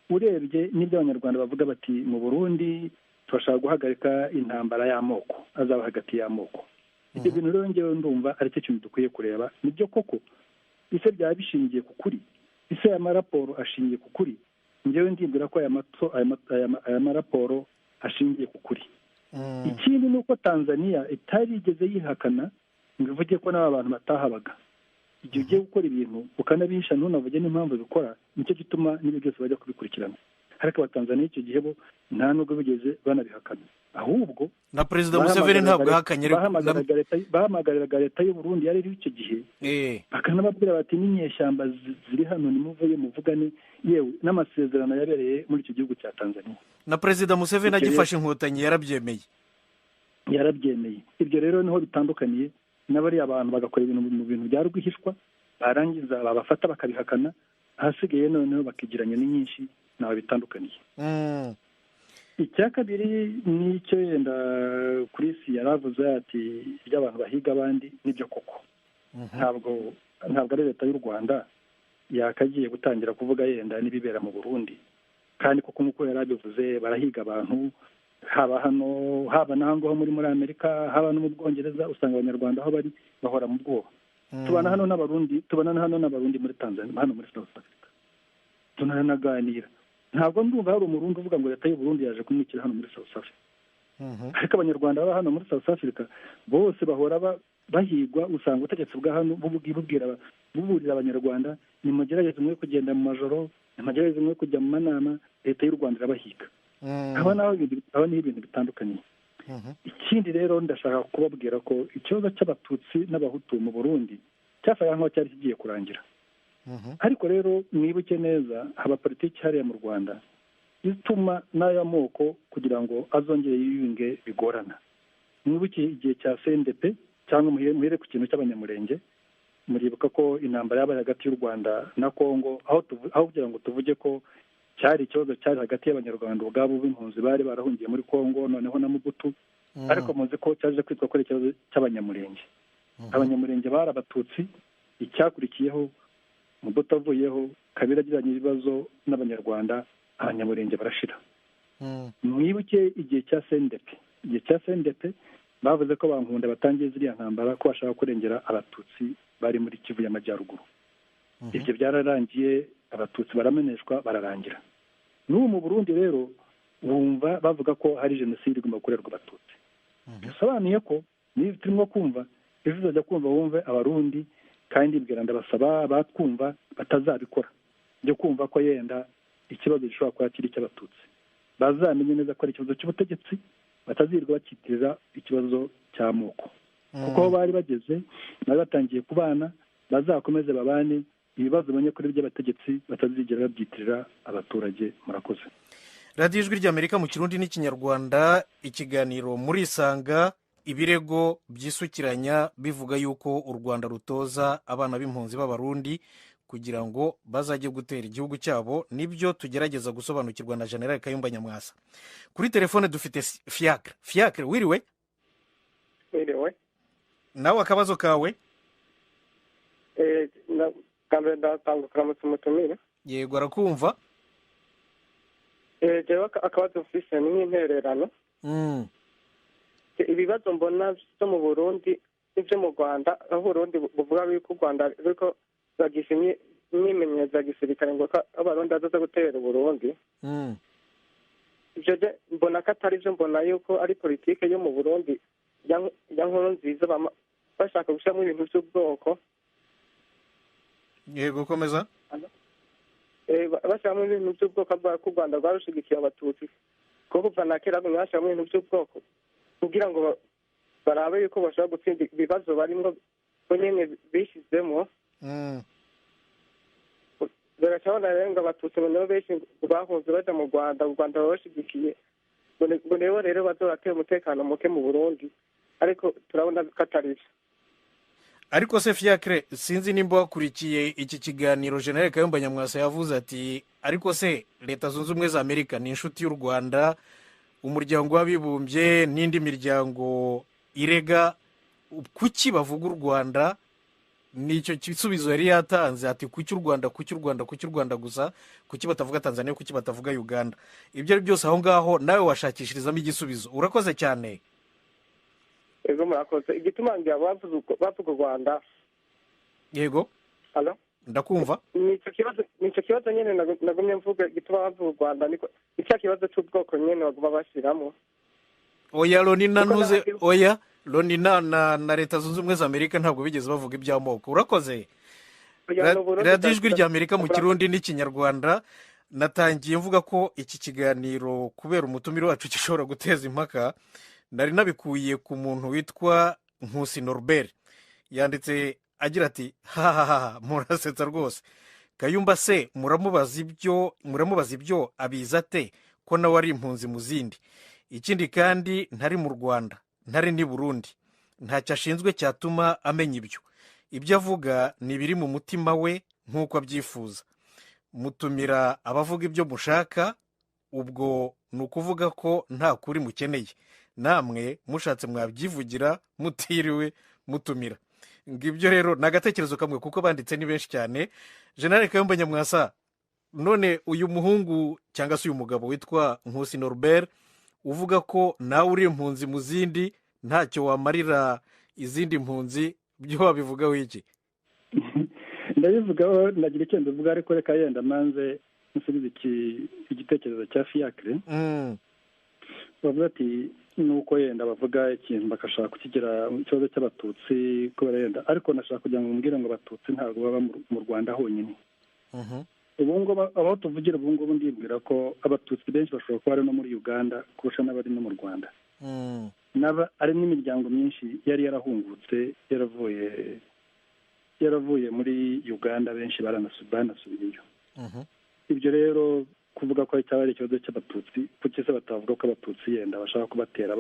urebye n'ibyo Abanyarwanda bavuga bati mu Burundi turashaka guhagarika intambara y'amoko azaba hagati y'amoko. Ibyo bintu rero ngewe ndumva ari cyo kintu dukwiye kureba. Nibyo koko ise byaba bishingiye ku kuri, ise aya maraporo ashingiye ku kuri. Ngewe ndibwira ko aya maraporo ashingiye ku kuri. Ikindi ni uko Tanzania itarigeze yihakana ngo ivuge ko n'aba bantu batahabaga. Igihe ugiye gukora ibintu ukanabihisha ntunavuge n'impamvu bikora, nicyo gituma n'ibyo byose bajya kubikurikirana. Ariko Abatanzaniya icyo gihe bo nta nubwo bigeze banabihakana, ahubwo na Perezida Museveni ntabwo yahakanye, bahamagariraga leta y'u Burundi yari iriho icyo gihe, bakanababwira bati n'inyeshyamba ziri hano nimuveyo muvugane, yewe n'amasezerano yabereye muri icyo gihugu cya Tanzania. Na Perezida Museveni agifashe Inkotanyi yarabyemeye. Ibyo rero niho bitandukaniye n'abariya abantu bagakora ibintu mu bintu bya rwihishwa, barangiza babafata bakabihakana, ahasigaye noneho bakigiranya ni nyinshi, ntaho bitandukaniye. Icya kabiri n'icyo yenda Chris yaravuze ati iby'abantu bahiga abandi nibyo koko. Ntabwo ari leta y'u Rwanda yakagiye gutangira kuvuga yenda n'ibibera mu Burundi, kandi koko nk'uko yarabivuze barahiga abantu haba hano, haba n'aho muri Amerika, haba no mu Bwongereza, usanga Abanyarwanda aho bari bahora mu bwoba. Tubana hano n'Abarundi, tubana hano n'Abarundi muri Tanzania, hano muri South Africa, tunanaganira. Ntabwo ndumva hari Umurundi uvuga ngo leta y'u Burundi yaje kumwikira hano muri South Africa. Ariko Abanyarwanda baba hano muri South Africa bose bahora bahigwa, usanga ubutegetsi bwa hano buburira Abanyarwanda, nimugerageze mwe kugenda mu majoro, nimugerageze mwe kujya mu manama, leta y'u Rwanda irabahiga. Aho naho ni ibintu bitandukanye. Ikindi rero ndashaka kubabwira ko ikibazo cy'Abatutsi n'Abahutu mu Burundi cyasaga nkaho cyari kigiye kurangira. Ariko rero mwibuke neza haba politiki hariya mu Rwanda ituma n'aya moko kugira ngo azongere yiyunge bigorana. Mwibuke igihe cya CNDP, cyangwa muhere ku kintu cy'Abanyamurenge, muribuka ko intambara yabaye hagati y'u Rwanda na Kongo, aho kugira ngo tuvuge ko cyari ikibazo cyari hagati y'Abanyarwanda ubwabo b'impunzi bari barahungiye muri Kongo noneho na Mubutu, ariko muzi ko cyaje kwitwa ko ari ikibazo cy'Abanyamurenge. Abanyamurenge bari Abatutsi, icyakurikiyeho Mubutu avuyeho, Kabila agiranye ibibazo n'Abanyarwanda, Abanyamurenge barashira. Mwibuke igihe cya CNDP, igihe cya CNDP bavuze ko Bankunda batangiye ziriya ntambara ko bashaka kurengera Abatutsi bari muri Kivu y'Amajyaruguru. Ibyo byararangiye, Abatutsi barameneshwa bararangira. N'ubu mu Burundi rero bumva bavuga ko hari jenoside igomba gukorerwa Abatutsi. Bisobanuye ko niba turimo kumva ejo uzajya kumva wumve Abarundi, kandi mbwira ndabasaba batwumva batazabikora byo kumva ko yenda ikibazo gishobora kuba kiri cy'Abatutsi, bazamenye neza ko ari ikibazo cy'ubutegetsi, batazirwa bakitirira ikibazo cy'amoko. Kuko aho bari bageze bari batangiye kubana, bazakomeze babane, ibibazo bamenye kuri by'abategetsi batazigera babyitirira abaturage. Murakoze. Radiyo Ijwi ry'Amerika mu Kirundi n'Ikinyarwanda, ikiganiro muri Isanga. Ibirego byisukiranya bivuga yuko u Rwanda rutoza abana b'impunzi b'Abarundi kugira ngo bazajye gutera igihugu cyabo, nibyo tugerageza gusobanukirwa na General Kayumba Nyamwasa. Kuri telefone dufite Fiacre. Fiacre, wiriwe? Wiriwe. Nawe akabazo kawe? Yego, arakumva. Jewe akabazo mfise ni nk'intererano. Ibibazo mbona byo mu Burundi n'ibyo mu Rwanda, aho Burundi buvuga yuko u Rwanda ruriko bagisha imyimenyerezo ya gisirikare ngo Abarundi bazoza gutera Uburundi. Ivyo mbona ko atari vyo, mbona yuko ari politike yo mu Burundi ya Nkurunziza, bashaka gushiramwo ibintu vy'ubwoko. Yego, komeza. Bashiramwo ibintu vy'ubwoko ko u Rwanda rwarushigikiye Abatutsi, kuko kuva na kera bashiramwo ibintu vy'ubwoko kugira ngo barabe yuko bashobora gutsinda ibibazo barimwo bo nyene bishizemwo. Baracabona rero ngo Abatutsi nibo benshi bahunze baja mu Rwanda, u Rwanda rurabashigikiye, ngo nibo rero bazobatera umutekano muke mu Burundi, ariko turabona ko atari vyo. Ariko se Fiacre, sinzi nimba wakurikiye iki kiganiro, General Kayumba Nyamwasa yavuze ati ariko se Leta Zunze Ubumwe za Amerika ni inshuti y'u Rwanda, Umuryango w'Abibumbye n'indi miryango irega, kuki bavuga u Rwanda? Nicyo gisubizo yari yatanze, ati kuki u Rwanda, kuki u Rwanda, kuki u Rwanda gusa, kuki batavuga Tanzania, kuki batavuga Uganda? Ibyo ari byose aho ngaho nawe washakishirizamo igisubizo. Urakoze cyane. Ego, murakoze. Igituma ngira bavuga u Rwanda. Yego, ndakumva. Nicyo kibazo nyine nagumye mvuga, igituma bavuga u Rwanda niko icya kibazo cy'ubwoko nyine baguma bashyiramo. Oya, Loni nanuze, oya, Loni na Leta Zunze Ubumwe za Amerika ntabwo bigeze bavuga iby'amoko. Urakoze. Radiyo Ijwi rya Amerika mu Kirundi n'Ikinyarwanda. Natangiye mvuga ko iki kiganiro kubera umutumire wacu gishobora guteza impaka. Nari nabikuye ku muntu witwa Nkusi Norbert, yanditse agira ati: "Hahaha, murasetsa rwose. Kayumba se muramubaza ibyo abiza ate ko nawe ari impunzi mu zindi? Ikindi kandi ntari mu Rwanda, ntari n'i Burundi, ntacyo ashinzwe cyatuma amenya ibyo. Ibyo avuga ni ibiri mu mutima we nk'uko abyifuza. Mutumira abavuga ibyo mushaka, ubwo ni ukuvuga ko nta kuri mukeneye. Namwe mushatse mwabyivugira mutiriwe mutumira." Ngibyo rero, ni agatekerezo kamwe kuko banditse ni benshi cyane. General Kayumba Nyamwasa, none uyu muhungu cyangwa se uyu mugabo witwa Nkusi Norbert uvuga ko nawe uri impunzi mu zindi, ntacyo wamarira izindi mpunzi, byo wabivugaho iki? Ndabivugaho, ndagira icyo mbivuga, ariko reka yenda manze nsubize igitekerezo cya Fiacre. Bavuga ati nuko yenda bavuga ikintu bagashaka kukigira ikibazo cy'Abatutsi kubera yenda, ariko nashaka kugira ngo mbwire ngo Abatutsi ntabwo baba mu Rwanda honyine. Ubu ngubu aho tuvugira ubu ngubu, ndibwira ko Abatutsi benshi bashobora kuba bari no muri Uganda kurusha n'abari no mu Rwanda. N'aba ari n'imiryango myinshi yari yarahungutse, yaravuye muri Uganda, benshi banasubiyeyo. Ibyo rero kuvuga ko cyaba ari ikibazo cy'Abatutsi, kuki se batavuga ko Abatutsi yenda bashaka kubatera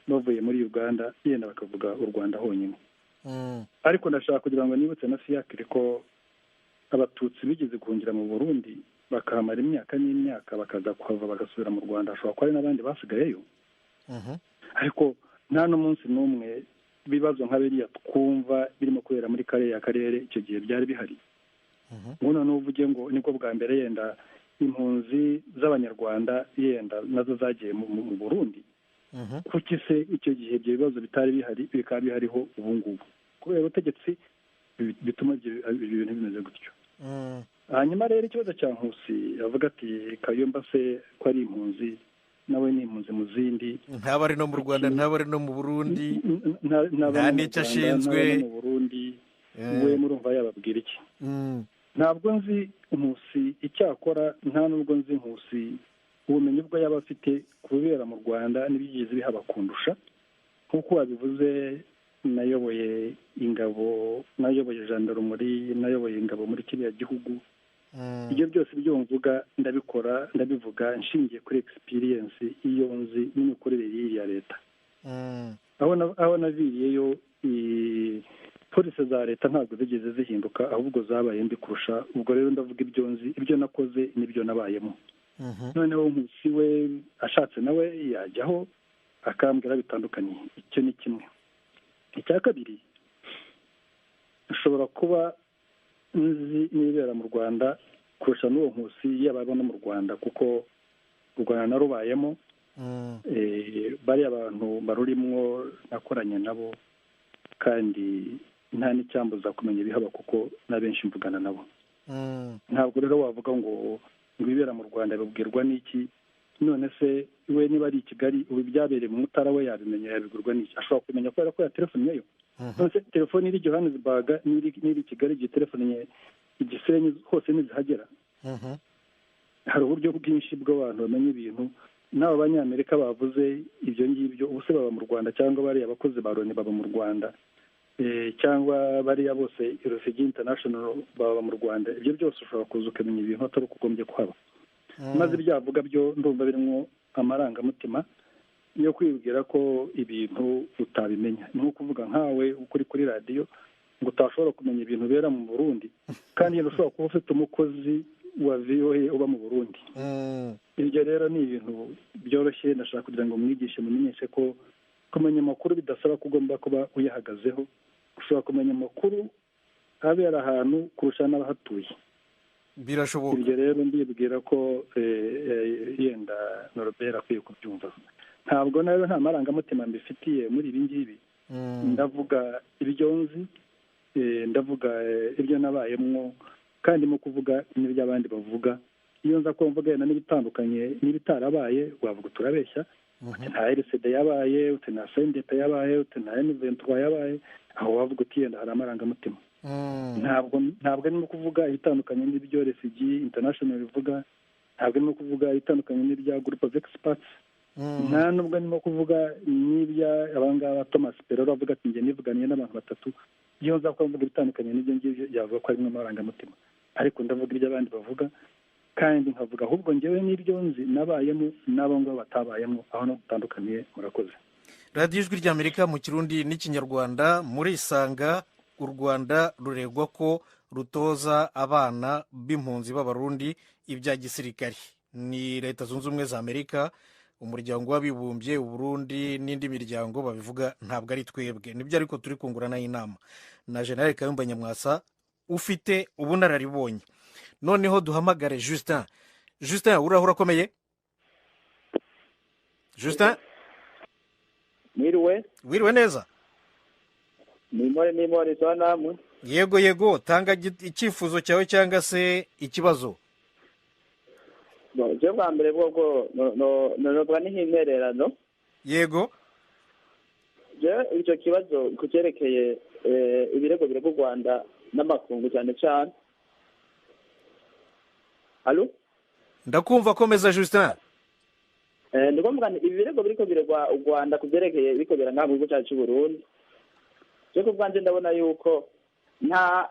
bavuye muri Uganda, yenda bakavuga u Rwanda honyine? Ariko ndashaka kugira ngo nibutse na Fiacre ko Abatutsi bigeze guhungira mu Burundi, bakahamara imyaka n'imyaka, bakaza kuhava bagasubira mu Rwanda. Hashobora kuba hari n'abandi basigayeyo, ariko nta n'umunsi n'umwe ibibazo nka biriya twumva birimo kubera muri kariya karere icyo gihe byari bihari. Ngo noneho uvuge ngo nibwo bwa mbere yenda impunzi z'Abanyarwanda yenda nazo zagiye mu Burundi. Kuki se icyo gihe ibyo bibazo bitari bihari, bikaba bihariho ubu ngubu? Kubera ubutegetsi bituma ibyo bintu bimeze gutyo. Hanyuma rero ikibazo cya Nkusi, avuga ati Kayumba se ko ari impunzi, nawe ni impunzi mu zindi, ntaba ari no mu Rwanda, ntaba ari no mu Burundi, nta n'icyo ashinzwe. Mu Burundi we murumva yababwira iki? Ntabwo nzi Nkusi icyakora, nta nubwo nzi Nkusi ubumenyi bwo yaba afite kubera mu Rwanda n'ibyigeze bihaba kundusha. Nk'uko wabivuze, nayoboye ingabo, nayoboye gendarmerie, nayoboye ingabo muri kiriya gihugu. Ibyo byose ibyo mvuga ndabikora, ndabivuga nshingiye kuri experience iyo nzi n'imikorere y'iriya leta. Aho naviriyeyo, policy za leta ntabwo zigeze zihinduka, ahubwo zabaye mbi kurusha. Ubwo rero ndavuga ibyo nzi, ibyo nakoze n'ibyo nabayemo. Noneho Nkusi we ashatse nawe yajyaho akambwira bitandukanye. Icyo ni kimwe. Icya kabiri, nshobora kuba nzi n'ibibera mu Rwanda kurusha n'uwo Nkusi yaba aba no mu Rwanda, kuko u Rwanda narubayemo. Bariya abantu barurimwo nakoranye nabo, kandi nta n'icyambuza kumenya ibihaba kuko na benshi mvugana nabo. Ntabwo rero wavuga ngo ibibera mu Rwanda bibwirwa n'iki. None se we niba ari i Kigali, ubu ibyabereye mu Mutara we yabimenya, yabigurwa n'iki? Ashobora kumenya kubera ko yaterefonnyeyo. None se telefone iri Johannesburg n'iri i Kigali, igihe telefone i Gisenyi hose ntizihagera? Hari uburyo bwinshi bw'abantu bamenya ibintu. N'abo Banyamerika bavuze ibyo ngibyo, ubu se baba mu Rwanda? Cyangwa bariya abakozi ba Loni baba mu Rwanda? Cyangwa bariya bose Refugee International baba mu Rwanda? Ibyo byose ushobora kuza ukamenya ibintu atari uko ugombye kuhaba. Maze ibyo avuga byo ndumva birimo amarangamutima yo kwibwira ko ibintu utabimenya. Ni nko kuvuga nkawe ukuri kuri radiyo ngo utashobora kumenya ibintu bibera mu Burundi, kandi yenda ushobora kuba ufite umukozi. wa VOA uba mu Burundi. Ibyo rero ni ibintu byoroshye, ndashaka kugira ngo mwigishe, mumenyeshe ko kumenya amakuru bidasaba ko ugomba kuba uyahagazeho. Ushobora kumenya amakuru abera ahantu kurusha n'abahatuye, birashoboka. Ibyo rero ndibwira ko yenda Norbert akwiye kubyumva. Ntabwo nayo nta marangamutima mbifitiye muri ibi ngibi, ndavuga ibyo nzi, ndavuga ibyo nabayemwo, kandi mu kuvuga n'ibyo abandi bavuga. Iyo nza ko mvuga yenda n'ibitandukanye n'ibitarabaye, wavuga turabeshya, uti nta RCD yabaye, uti nta CNDP yabaye, uti nta M23 yabaye, aho wavuga uti yenda hari amarangamutima. Ntabwo arimo kuvuga ibitandukanye n'ibyo Refugee International bivuga, ntabwo arimo kuvuga ibitandukanye n'ibya Group of Experts, nta nubwo arimo kuvuga n'ibya abangaba Thomas Perreault avuga ati njye nivuganiye n'abantu batatu. Iyo nza kuvuga ibitandukanye n'ibyo ngibyo yavuga ko harimo amarangamutima, ariko ndavuga ibyo abandi bavuga, kandi nkavuga ahubwo njyewe n'ibyo nzi nabayemo n'abo ngabo batabayemo, aho no gutandukaniye. Murakoze. Radiyo Ijwi ry'Amerika mu Kirundi n'Ikinyarwanda, murisanga. U Rwanda ruregwa ko rutoza abana b'impunzi b'Abarundi ibya gisirikari. Ni Leta Zunze Ubumwe za Amerika, Umuryango w'Abibumbye, Uburundi n'indi miryango babivuga, ntabwo ari twebwe. Nibyo, ariko turi kungurana inama na General Kayumba Nyamwasa ufite ubunararibonye. Noneho duhamagare Justin. Justin, uraho urakomeye? Justin, mwiriwe. Wiriwe neza. Nimore nimore namwe. Yego yego, tanga icyifuzo cyawe cyangwa se ikibazo. Je bwa mbere bwo no n'intererano. Yego. Je icyo kibazo kucyerekeye ibirego birego Rwanda n'amakungu cyane cyane. Allo? Ndakumva, komeza Justin. Ndiko mvuga ibirego biriko biregwa u Rwanda kubyerekeye biriko biranga mu gihugu cyacu cy'u Burundi. Je ku bwanje ndabona yuko nta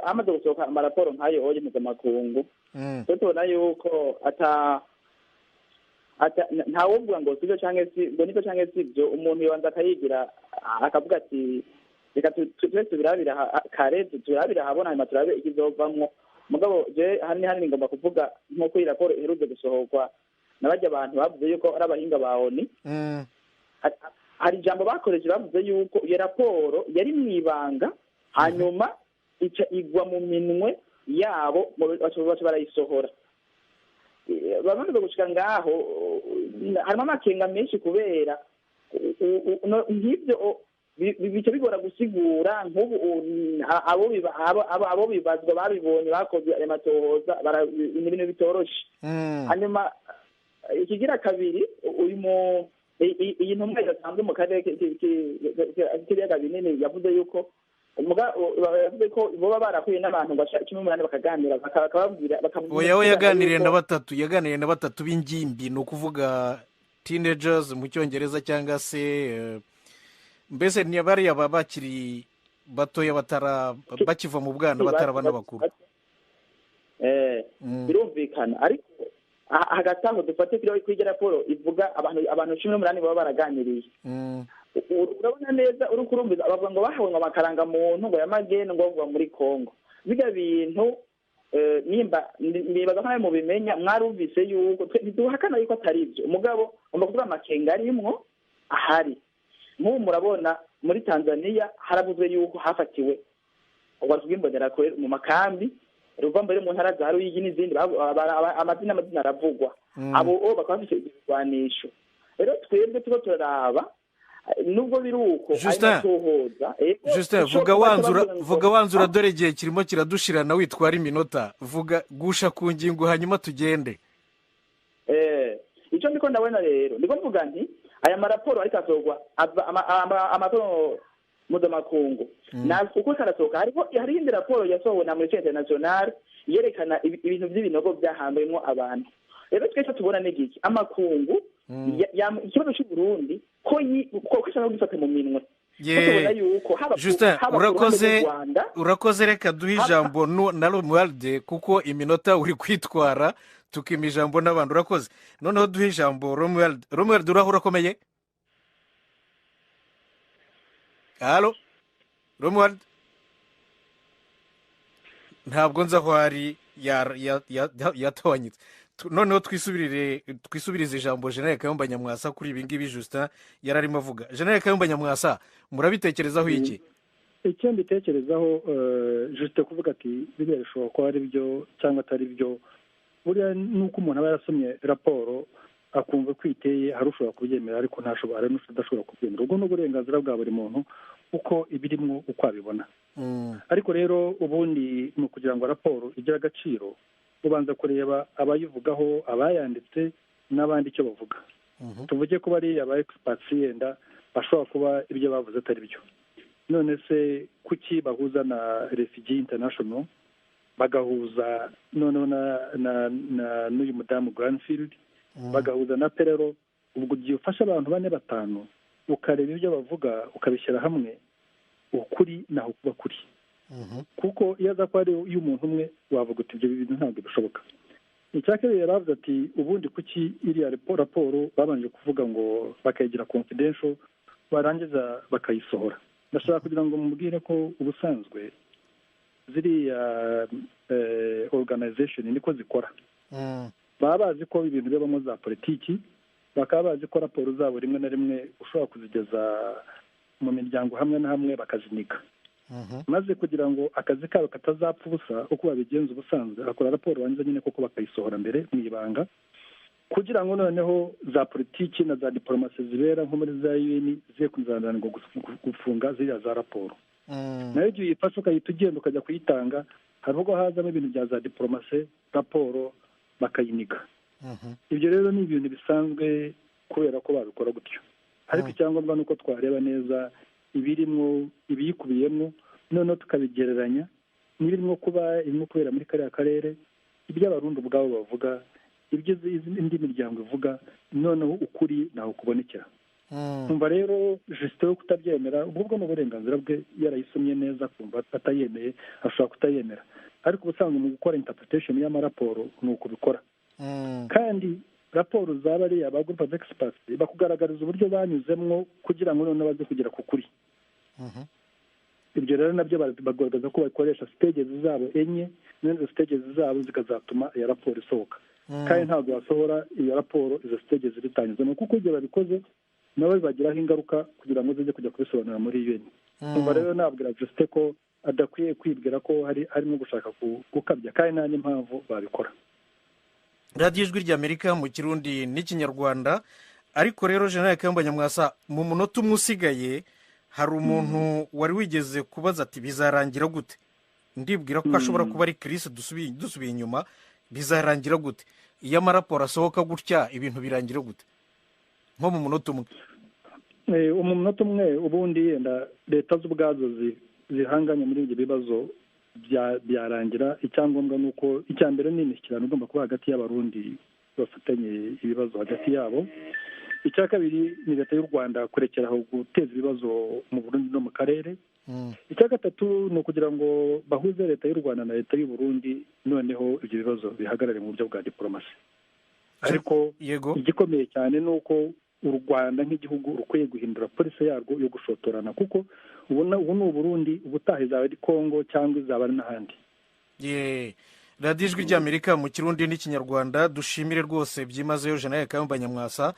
amaze gusohoka amaraporo nkayo oye mpuzamakungu, tubona yuko ata ntawuvuga ngo sibyo canke si ngo nibyo canke sibyo. Umuntu yobanza akayigira akavuga ati reka tube tubirabira kare, turabira habona hanyuma turabe ikizovamwo. Mugabo je hani ngomba kuvuga nk'uko iyi raporo iherutse gusohorwa n'abajya abantu bavuze yuko ari abahinga ba ONU. Hari ijambo bakoresheje bavuze yuko iyo raporo yari mu ibanga, hanyuma ica igwa mu minwe yabo, baca barayisohora. Bamaze gushika ngaho harimo amakenga menshi, kubera nk'ibyo bica bigora gusigura. Nk'ubu abo bibazwa babibonye bakoze ayo matohoza, ni ibintu bitoroshe. Hanyuma ikigira kabiri, uyu iyi ntumwa idasanzwe mu karere k'ibiyaga binini yavuze yuko yavuze ko boba barahuye n'abantu baca 18 bakaganira, bakababwira. Oya, we yaganiriye na batatu, yaganiriye na batatu b'ingimbi, ni ukuvuga teenagers mu Cyongereza, cyangwa se mbese ni bariya bakiri batoya batara bakiva mu bwana bataraba n'abakuru. Birumvikana, ariko hagati aho dufate kuri raporo ivuga abantu 18 baba baraganiriye. Urabona neza uri kurumviza bavuga ngo bahawe ngo amakaranga muntu ngo yamagene ngo bavuga muri Kongo. Biga bintu nimba nibaza ko mu bimenya mwarumvise yuko ntiduhakana yuko atari ibyo. Umugabo ngomba kuvuga amakenga arimwo ahari. Nk'ubu murabona muri Tanzania haravuzwe yuko hafatiwe ubwo bw'imbonerakure mu makambi ruva mbere mu ntara za Ruyigi n'izindi, amazina aravugwa, abo bakaba bafite ibirwanisho. Rero twebwe tuba turaraba nubwo biri uko ariko. Justin, vuga wanzura dore igihe kirimo kiradushirana, witwara iminota, vuga gusha ku ngingo hanyuma tugende. Icyo ndiko ndabona rero ndiko mvuga nti aya maraporo ariko asohorwa amaraporo mpuzamakungu uko karasohoka, hariho indi raporo yasohowe na Amnesty International yerekana ibintu by'ibinogo byahambwemo abantu. Rero twese tubona n'igiki amakungu ikibazo cy'u Burundi ko ko gifata mu minwe. Justin, urakoze, reka duhe ijambo na Romualde kuko iminota uri kwitwara tukima ijambo n'abantu. Urakoze. Noneho duhe ijambo Romualde. Romualde, uraho urakomeye? Halo Romualde, ntabwo nzi aho ari. Yatawanyitse. Noneho twisubirize ijambo General Kayumba Nyamwasa kuri ibi ngibi Justin yari arimo avuga. General Kayumba Nyamwasa, murabitekerezaho iki? Icyo mbitekerezaho, Justin kuvuga ati biriya bishobora kuba ari byo cyangwa atari byo, buriya nuko umuntu aba yarasomye raporo akumva ko iteye, hari ushobora kubyemera ariko ntashobora, hari n'udashobora kubyemera. Ubwo ni uburenganzira bwa buri muntu uko ibirimo uko abibona. Ariko rero ubundi ni ukugira ngo raporo igire agaciro, ubanza kureba abayivugaho, abayanditse n'abandi icyo bavuga. Tuvuge ko bariya aba experts yenda bashobora kuba ibyo bavuze atari byo. None se kuki bahuza na Refugee International, bagahuza noneho na n'uyu mudamu Granfield, bagahuza na Perero? Ubwo igihe ufashe abantu 4, 5 ukareba ibyo bavuga ukabishyira hamwe, ukuri naho kuba kuri. Kuko iyo aza kuba ari iy'umuntu umwe wavuga uti ibyo bintu ntabwo bishoboka. Icya kabiri yaravuze ati ubundi kuki iriya raporo babanje kuvuga ngo bakayigira confidential, barangiza bakayisohora. Ndashaka kugira ngo mubwire ko ubusanzwe ziriya organization niko zikora. Baba bazi ko ibintu bibamo za politiki, bakaba bazi ko raporo zabo rimwe na rimwe ushobora kuzigeza mu miryango hamwe na hamwe bakazinika. Maze kugira ngo akazi kabo katazapfa ubusa, uko babigenza ubusanzwe bakora raporo banza nyine koko bakayisohora mbere mu ibanga, kugira ngo noneho za politiki na za diplomasi zibera nko muri za UN ziye kuzananirwa gufunga ziriya za raporo. Nayo igihe uyifashe ukahita ugenda ukajya kuyitanga, hari ubwo hazamo ibintu bya za diplomasi, raporo bakayiniga. Ibyo rero ni ibintu bisanzwe kubera ko babikora gutyo. Ariko icyangombwa ni uko twareba neza ibirimo, ibiyikubiyemo, noneho tukabigereranya n'ibirimo kuba irimo kubera muri kariya karere, ibyo Abarundi ubwabo bavuga, ibyo indi miryango ivuga, noneho ukuri naho kubonekera. Umva rero Justin wo kutabyemera, ubwo ni uburenganzira bwe, yarayisomye neza kumva atayemeye ashobora kutayemera. Ariko ubusanzwe mu gukora interpretation y'amaraporo ni uko bikora. Kandi raporo zaba ari aba group of experts bakugaragariza uburyo banyuzemwo kugira ngo noneho baze kugera ku kuri. Ibyo rero nabyo bagaragaza ko bakoresha stages zabo 4, n'izo stages zabo zikazatuma iyo raporo isohoka. Kandi ntabwo basohora iyo raporo izo stages zitanyuzemo, kuko ibyo babikoze nabo bibagiraho ingaruka kugira ngo zijye kujya kubisobanura muri UN. Umva rero nabwira Justin ko adakwiye kwibwira ko hari harimo gushaka gukabya, kandi nta n'impamvu babikora. Radiyo Ijwi ry'Amerika mu Kirundi n'Ikinyarwanda. Ariko rero General Kayumba Nyamwasa, mu munota umwe usigaye hari umuntu wari wigeze kubaza ati bizarangira gute? Ndibwira ko ashobora kuba ari Chris, dusubiye inyuma, bizarangira gute iyo amaraporo asohoka gutya, ibintu birangira gute nko mu munota umwe? Mu munota umwe ubundi yenda leta z'ubwazo zihanganye muri ibyo bibazo byarangira. Icyangombwa ni uko icya mbere ni imishyikirano igomba kuba hagati y'Abarundi bafatanye ibibazo hagati yabo. Icya kabiri ni leta y'u Rwanda kurekera aho guteza ibibazo mu Burundi no mu karere. Icya gatatu ni ukugira ngo bahuze leta y'u Rwanda na leta y'u Burundi, noneho ibyo bibazo bihagarare mu buryo bwa diplomasi. Ariko igikomeye cyane ni uko u Rwanda nk'igihugu rukwiye guhindura polisi yarwo yo gushotorana, kuko ubona ubu ni Uburundi, ubutaha izaba ari Kongo cyangwa izaba ari n'ahandi. Radiyo Ijwi ry'Amerika mu Kirundi n'Ikinyarwanda, dushimire rwose byimazeyo General Kayumba Nyamwasa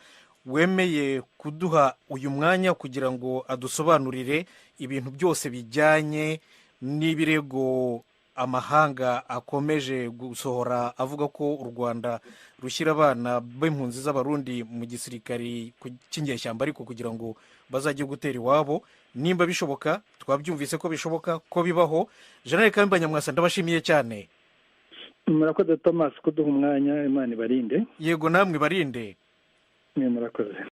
wemeye kuduha uyu mwanya kugira ngo adusobanurire ibintu byose bijyanye n'ibirego amahanga akomeje gusohora avuga ko u Rwanda rushyira abana b'impunzi z'Abarundi mu gisirikari cy'inyeshyamba, ariko kugira ngo bazajye gutera iwabo. Nimba bishoboka, twabyumvise ko bishoboka ko bibaho. General Kayumba Nyamwasa, ndabashimiye cyane. Murakoze Thomas kuduha umwanya, Imana ibarinde. Yego namwe barinde. Murakoze.